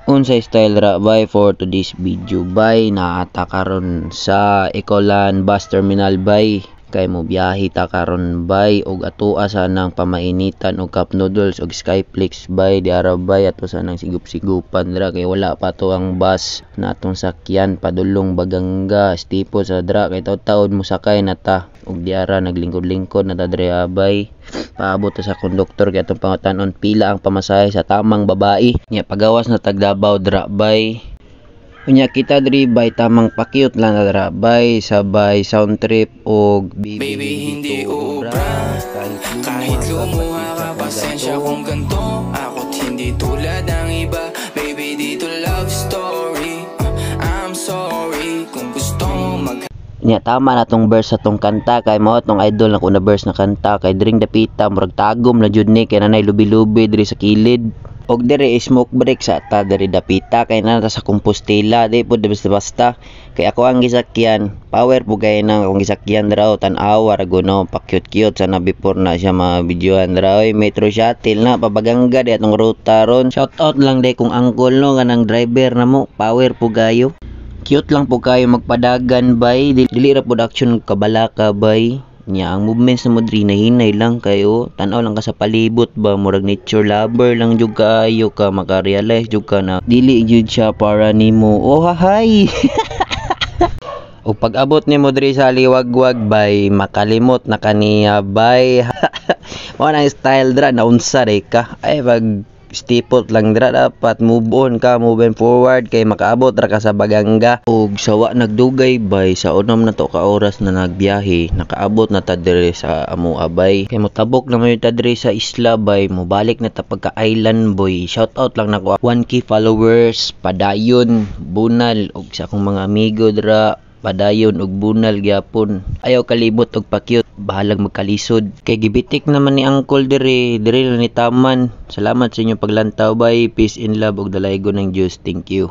Unsay style ra, bay, for today's video, bay? Naa ta karon sa Ecoland Bus Terminal, bay, kay mo biyahe ta karon, bay, og atoa sa nang pamainitan og cup noodles og Skyflakes, bay. Diara, bay, ato sa nang sigup-sigupan dira kay wala pa to ang bus na atong sakyan padulong Baganga. Stipo sa dra kay taud-taud mosakay na ta og diara naglingkod-lingkod na ta diri, bay, paabot ta sa konduktor kay atong pangutan-on pila ang pamasahe sa tamang babae nya. Pagawas na tag Davao dra, bay. Unya kita diri, bay, tamang pa-cute lang na dra, bay, sabay sound trip og Baby, baby hindi hindi uubra. uubra kahit Kahit lumuha ka lumuha patid ka, sa kung pasensya ganto. Kung ganto ako't hindi tulad ng iba. Baby, dito love story. I'm sorry kung gusto mo mag Nya tama na tong verse sa tong kanta kay mao tong idol nako na verse na kanta kay diring dapita murag tagom na jud ni kay nanay lubi-lubi diri sa kilid. Og diri smoke break sa ta diri dapita kay naa ta sa Compostela. Di pud basta basta kay ako ang gisakyan, power po kay nang akong gisakyan dira. Tan-awa ra guno, pa cute cute sana before na siya ma-videohan dira, oy. Metro Shuttle na pabaganga di atong ruta ron. Shout out lang day kung uncle no kanang driver namo, power po kayo. Cute lang po kayo magpadagan, bay. Dili ra pud action kabalaka, bay. Nya ang movements namo diri hinay lang kayo, tan-aw lang ka sa palibot ba, murag nature lover lang jud kaayo ka, maka-realize jud ka na dili jud siya para nimo. Oh hahay. Ug pag-abot nimo diri sa Liwagwag, bay, makalimot na kaniya, bay. Mao nang style dra, naunsa day ka ay pag stipot lang dira. Dapat move on ka, moving forward kay makaabot ra ka sa Baganga. Ug sa wa nagdugay, bay, sa unom na to ka oras na nagbiyahe, nakaabot na ta diri sa amoa, bay, kay motabok na man ta diri sa isla, bay, mobalik na ta pagka island boy. Shout out lang nako 1K followers, padayon, bunal, ug sa akong mga amigo dira, padayon ug bunal gyapon. Ayaw kalibot og pa-cute, bahalag magkalisod kay gibitik naman ni uncle diri, diri lang ni taman. Salamat sa inyong paglantaw, bay. Peace and love ug dalaygon ng Dios. Thank you.